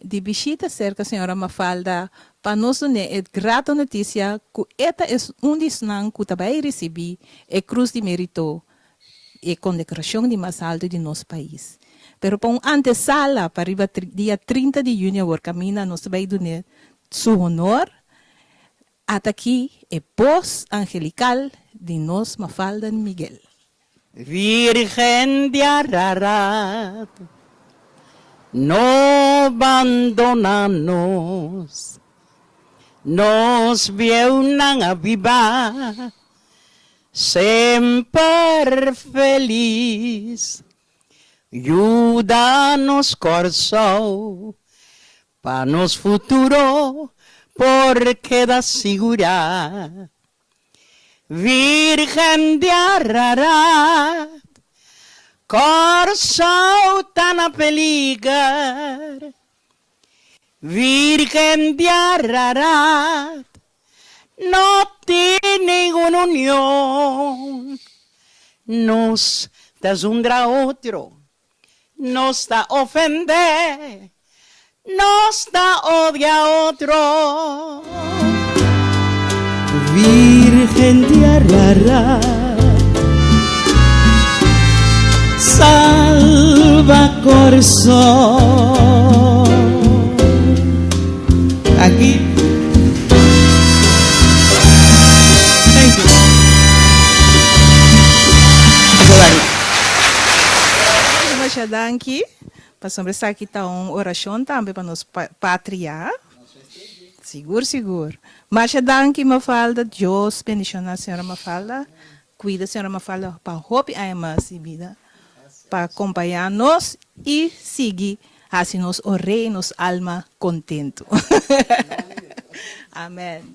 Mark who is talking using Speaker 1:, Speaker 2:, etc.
Speaker 1: di bishita serka señora Mafalda pa nos dun'é e grato notisia ku e ta un di esnan ku ta bai risibí e Krus di Merito, e kondekorashon di mas altu di nos pais. Pero pa un antesala pa riba dia 30 di yüni awor kaminda nos ta bai dun'é su honor, ata aki e bos angelikal di nos Mafalda Miguel.
Speaker 2: Virgen di Ararat, no bandona nos, nos bieunan a biba semper felis. Yuda nos Kòrsou pa nos futuro por keda sigurá. Virgen di Ararat, Kòrsou ta na peliger. Virgen di Ararat, no tin ningun union. Nos ta zundra otro, nos ta ofendé, nos ta odia otro. Virgen di Ararat, salva Kòrsou. Aki. Thank you.
Speaker 1: Masha danki. Pasobra esaki ta un orashon tambe pa nos patria. Sigur sigur. Masha danki Mafalda. Dios bendiciona señora Mafalda. Cuida señora Mafalda pa hopi aña mas di bida. Pa acompaña nos y sigui haci nos orei nos alma contento. Amen.